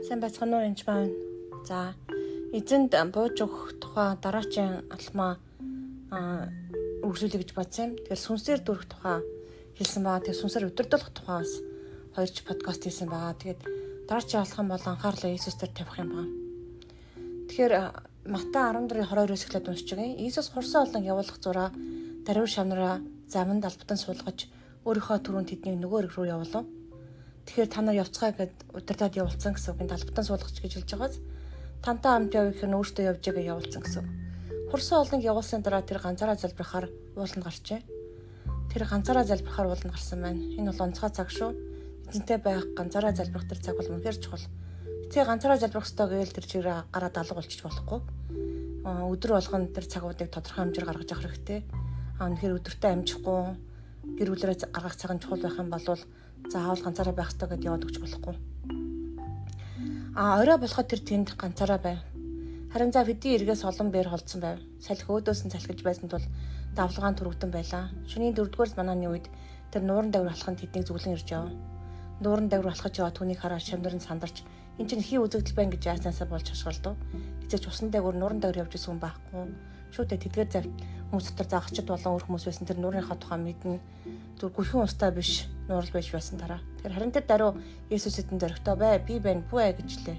Сайн байцгаана уу, энэ маань. За, эзэнд бууж өгөх тухай дараачийн алхмаа үргэлжлүүлье гэж бодсон юм. Тэгэхээр сүнсээр дүүрэх тухай хэлсэн байгаа. Тэгэхээр сүнсээр удирдах тухай бас хоёрч подкаст хийсэн байгаа. Тэгээд дараачийн алхам бол анхаарлаа Иесус дээр тавих юм байна. Тэгэхээр Матай 14:22-оос эхлээд уншиж байгаа. Иесус хурсан олон явуулах зураа даруй шавнараа заманд албатан суулгаж өөрийнхөө түрүүнд тэднийг нөгөө эрэг рүү явуулав. Тэгэхээр та нар явцгаа гэд удирдаад явуулсан гэсэн үг. Энэ талбатан суулгач гэж хэлж байгаас тантай хамт явах гэхээр нь өөртөө явж байгаа явуулсан гэсэн үг. Хурсан олонг явуулсны дараа тэр ганцаараа залбирахаар ууланд гарчээ. Тэр ганцаараа залбирахаар ууланд гарсан байна. Энэ бол онцгой цаг шүү. Эзэнтэй байх, ганцаараа залбирах тэр цаг бол үнэхээр чухал. Эцээ ганцаараа залбирах ёстой гэвэл тэр чигээр гараад алга болчих болохгүй. Өдөр болгон тэр цагуудыг тодорхой хэмжээр гаргаж авах хэрэгтэй. Үнэхээр өдөртөө амжихгүй гэр бүлээрээ гаргах цаг нь чухал байх юм бол заавал ганцаараа байх ёстой гэдээ яваад өгч болохгүй. Орой болоход тэр тэнд ганцаараа байв. Харин за хэдийн эргээс олон бээр холдсон байв. Салхи өөдөөс нь салхиж байсан тул давлгаан түрэгдэн байлаа. Шөнийн 4-р манааны үед тэр нууран дагвар алханд тэднийг зүглэн ирж явв. Нууран дагвар алхаж яваа түүнийг хараад шавнар нь сандарч энэ чинь хий үзэгдэл байна гэж яаснаасаа болж хашгиралдав. Эцээч усан дагвар нууран дагвар явж исэн хүн байхгүй. Шүү дээ, тэдгээр зав хүмүүс дотор загасчд болон өөр хүмүүс байсан тэр нуурынхаа тухай мэднэ. Зүр гүхэн устай биш нуурал байж байсан дараа. Тэр харин тэр даруй Есүс эдэн зоригтой бай, би байна, бүү ээ гэж лээ.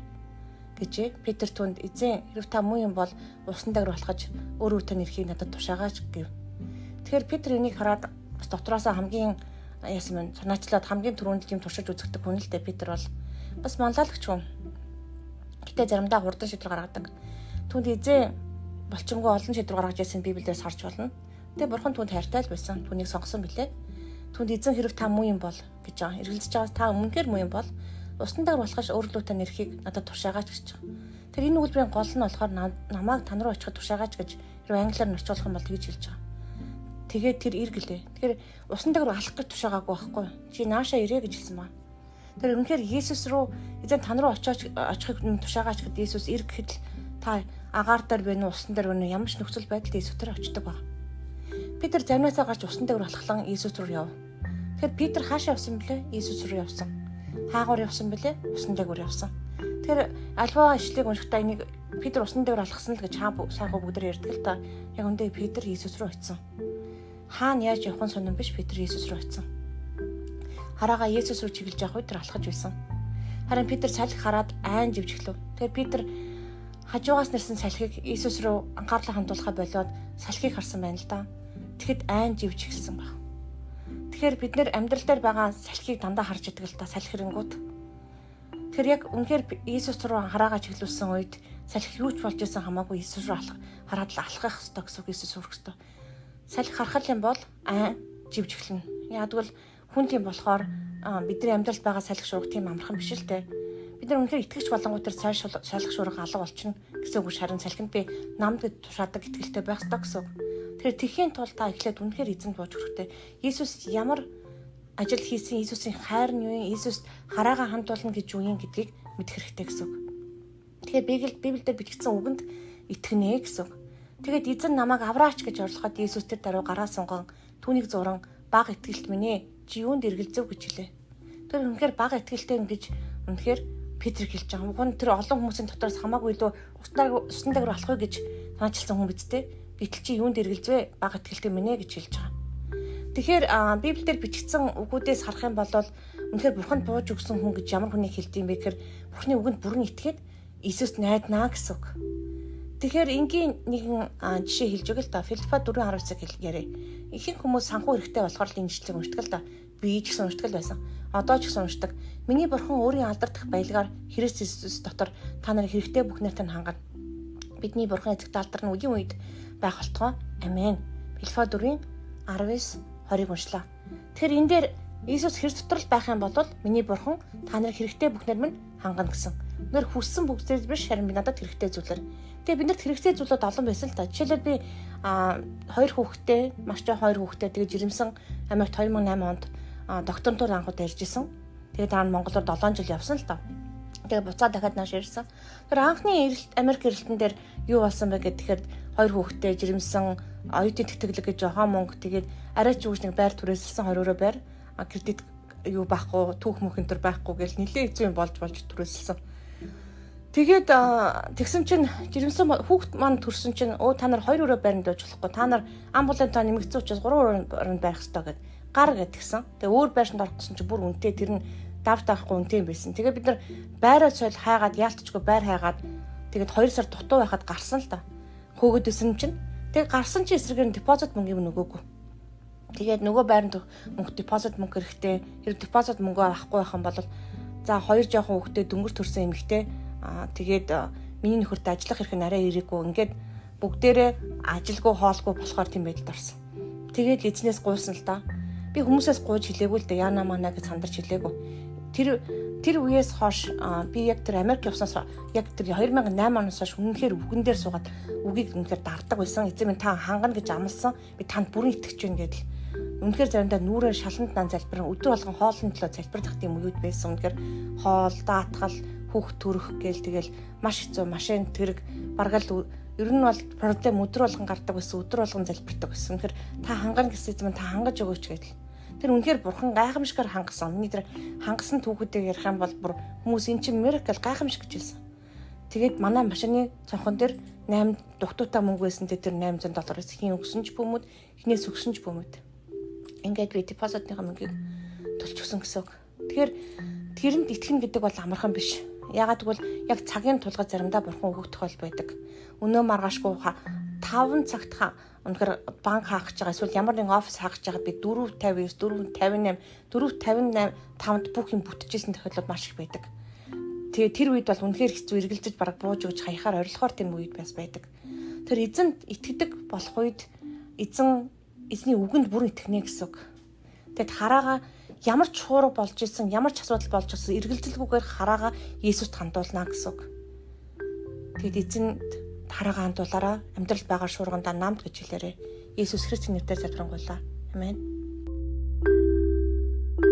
Гэжээ. Петр түнд эзэн хэрв та муу юм бол усан дагвар алхаж өөр өөртөө нэрхийг надад тушаагаач гэв. Тэгэхээр Петр энийг хараад бас дотроосоо хамгийн яасан мэн санаачлаад хамгийн түрүүнд тийм туршиж үзэгдэх хүн л дээ Петр бол бас манлайлагч хүн. Гэтэ заримдаа хурдан шийдвэр гаргадаг. Түүнд эзэн болчимгүй олон шийдвэр гаргаж ирсэн Библиэс харж болно. Тэгээ бурхан түүнд хайртай л байсан. Түүнийг сонгосон билээ. Түүнд эзэн хэрв та муу юм бол гэж байгаа. Эргэлзэж байгаас та өмнөхөр муу юм бол усан дагвар болохоос өөрлөтөө нэрхийг надад тушаагаач гэж байгаа. Тэр энэ өгүүлбэрийн гол нь болохоор намайг тань руу очиход тушаагаач гэж хэрв англиар орчуулах юм бол тэгж хэлж байгаа. Тэгээд тэр ир гэлээ. Тэгэхээр усан дагвар алах гэж тушаагаагүй байхгүй. Чи наашаа ирээ гэж хэлсэн байна. Тэр үнэхээр Иесус рүү эзэн тань руу очиоч очихыг тушаагаач гэд Иесус ир гэхэд л та агаар дээр байна уу, усан дээр байна уу, ямар ч нөхцөл байдалд Иесус тэр очдог баг. Петр замнаасаа гарч усан дээр алхлан Иесус рүү яв. Тэгэхээр Петр хаашаа явсан бэлээ? Иесус рүү явсан. Хаагуур явсан бэлээ? Усан дээгүүр явсан. Тэгэхээр альва ишлэгийг уншихдаа энийг Петр усан дээгүүр алхсан л гэж хаа бүгд ярьдаг л та. Яг үндэ Петр Иесус рүү очисон. Хаана яаж явах нь сонирн биш, Петр Иесус рүү очисон. Хараагаа Иесус рүү чиглэж явах үед тэр алхаж байсан. Харин Петр салхи хараад айн живж эхлэв. Тэгэхээр Петр хажуугаас нэрсэн салхийг Иесус рүү анхаарлаа хандуулахаа болиод салхийг харсан байна л да. Тэгэхэд айн живж эхэлсэн баг. Тэгэхээр бид нэр амьдрал дээр байгаа салхийг дандаа харж идэг л да, салхи хэрэнгүүд. Тэгэхээр яг үнэхээр Иесус рүү хараагаа чиглүүлсэн үед салхи юу ч болж исэн хамаагүй Иесус рүү алах хараад л алхах ёстой гэсэн үг, Иесус өрөх ёстой. Салхи харах юм бол айн живж эхэлнэ. Яг тэгвэл хүн тийм болохоор бидний амьдралд байгаа салхи шуурга тийм амархан биш л дээ. Бид нар үнэхээр итгэгч болонгууд тэр салхи шуурга алга болчихно гэсэн үг шарын салхинд би намд гэд тушаадаг итгэлтэй байх ёстой гэсэн үг. Тэгэхээр тэхийн тулд та эхлээд үнэхээр эзэнд бууж өгөхтэй. Иесус ямар ажил хийсэн, Иесусийн хайр нь юу юм, Иесус хараагаа хандуулна гэж юу юм гэдгийг мэдэх хэрэгтэй гэсэн үг. Тэгэхээр Библиэлд бичигдсэн үгэнд итгэнэ гэсэн үг. Тэгээд эзэн намайг авраач гэж орлоход Иесус тэр даруй гараа сунган түүнийг зуран баг итгэлт минь ээ чи юунд эргэлзэв гэж хэлээ. Тэр үнэхээр баг итгэлтэй юм гэж үнэхээр Петр хэлж байгаа. Уг нь тэр олон хүмүүсийн дотроос хамаагүй илүү усан дагвар алах уу гэж санаачилсан хүн биз дээ. Гэтэл чи юунд эргэлзвэ? Бага итгэлтэй минь ээ гэж хэлж байгаа. Тэгэхээр Библиэлд бичигдсэн үгүүдээс харах юм бол үнэхээр Бурханд бууж өгсөн хүн гэж ямар хүнийг хэлдэг юм бэ гэхээр Бурхны үгэнд бүрэн итгээд Иесуст найднаа гэсэн үг. Тэгэхээр энгийн нэгэн жишээ хэлж өгье л да. Филиппа 4:19-ыг яриа. Ихэнх хүмүүс санхүү хэрэгтэй болохоор л энэ ишлэгийг уншдаг л да. Би ч гэсэн уншдаг л байсан. Одоо ч гэсэн уншдаг. Миний бурхан өөрийн алдардах баялгаар Христ Иесус дотор та нарыг хэрэгтэй бүхнээр тань хангана. Бидний бурхан эзэгт алдар нь үеийн үед байх болтугай. Амен. Филиппа 4:19-20-ыг уншлаа. Тэгэхээр энэ дээр Иесус Христ дотор л байх юм бол миний бурхан та нарыг хэрэгтэй бүхнээр минь хангана гэсэн. Өнөр хүссэн бүгдээр биш, харин би надад хэрэгтэй зүйлээр. Тэгээ биднэрт хэрэгтэй зүйлүүд олон байсан л та. Жишээлбэл би хоёр хүүхэдтэй, маш жоохон хоёр хүүхэдтэй тэгээ жирэмсэн Америкт 2008 онд докторантур анхудаа ирж исэн. Тэгээ дараа нь Монголоор 7 жил явсан л та. Тэгээ буцаа дахиад нааш ирсэн. Тэр анхны ирэлт Америк ирэлтэн дээр юу болсон бэ гэхээр хоёр хүүхэдтэй жирэмсэн, оюутны тэтгэлэг гэж жоохон мөнгө, тэгээд арай ч үгш нэг байр түрээсэлсэн 20-ороо байр, кредит юу байхгүй, түүх мөх энэ төр байхгүй гэл нэлээ хэцүү юм болж түрээсэлсэн. Тэгээд тэгсэн чинь жирэмсэн хүүхд маань төрсөн чинь өө та нар 2 өрөө байранд байж болохгүй. Та нар амбуланс тоо нэмэгдсэн учраас 3 өрөө байранд байх ёстой гэд гар гэдгсэн. Тэгээ өөр байшинд орох гэсэн чинь бүр үнэтэй, тэр нь давж таахгүй үнэтэй юм байсан. Тэгээ бид нар байраа сойл хайгаад, яалтчгүй байр хайгаад, тэгээд 2 сар дутуу байхад гарсан л да. Хөөгд исэн чинь тэгээ гарсан чинь эсрэгээр нь deposit мөнгө юм нөгөөгүй. Тэгээд нөгөө байранд мөнгө, deposit мөнгө хэрэгтэй. Тэр deposit мөнгөө авахгүй байх юм бол за хоёр жоохон хүүхдээ дөнгөж төрсэн эмэгтэй, тэгээд миний нөхөртэй ажиллах эрх нь арай ирээгүй, ингээд бүгдээрээ ажилгүй хоолгүй болохоор тийм байдалд орсон. Тэгээд эзнээс гуйсан л да. Би хүмүүсээс гуйж хэлээгүй л дээ. Яна мана гэж сандарч хэлээгүй. Тэр үеэс хойш би яг тэр Америк явснаас, яг тэр 2008 оноос хойш үнэнхээр үгэн дээр суугаад үгийг үнэхээр дарддаг байсан. Эзэн минь, та хангана гэж амласан. Би танд бүрэн итгэж байна гэдэл. Үнэхээр заримдаа нүрээр шаланд нан залбирan, өдөр болгон хоолны төлөө залбирах тийм үеуд байсан. Үнэхээр хоол, даатгал, хүүхд төрөх гээл тэгэл маш хэцүү, машин тэрэг бараг л ер нь бол проблем өдөр болгон гардаг байсан, өдөр болгон залбирдаг байсан. Үнэхээр та хангана гэсэн эзэн, та хангаж өгөөч гэдэл. Тэр үнэхээр бурхан гайхамшигар хангасан. Миний тэр хангасан түүхүүдийг ярих юм бол бүр хүмүүс эн чинь miracle, гайхамшиг гэж хэлсэн. Тэгээд манай машины цонхон дээр 8 дугтуутай мөнгө байсан, тэр 800 доллараас хин өгсөн ч бүүмэд, хинээс өгсөн ч бүүмэд. Ингээд би deposit ныхаа мөнгийг төлчихсөн гэсэн үг. Тэгэхээр тэрэнд итгэнэ гэдэг бол амархан биш. Яагаад гэвэл яг цагийн тулгад заримдаа бурхан өгөх тохиол байдаг. Өнөө маргаашгүй 5 цагт үнэхээр банк хаах гэж байгаа, эсвэл ямар нэгэн офис хаах гэж байхад би 4:59, 4:58, 4:58 5-нд бүх юм бүтчихсэн тохиолдол маш их байдаг. Тэгээ тэр үед бол үнэхээр хэцүү, эргэлзэж бараг бууж өгч хаяхаар орилохоор тэр үед бас байдаг. Тэр эзэнд итгэдэг болох үед эзэн, эзний үгэнд бүрэн итгэнэ гэсэн үг. Тэгэд хараага ямар ч хуурга болж исэн, ямар ч асуудал болж исэн, эргэлзэлгүйгээр хараагаа Есүст хандуулна гэсэн үг. Тэгэд эзэнд хараагаа хандуулаараа, амьдрал байгаа шуургандаа намд гэж хэлээрэй. Есүс Христосийн нэрээр залбирanгуйлаа. Амен.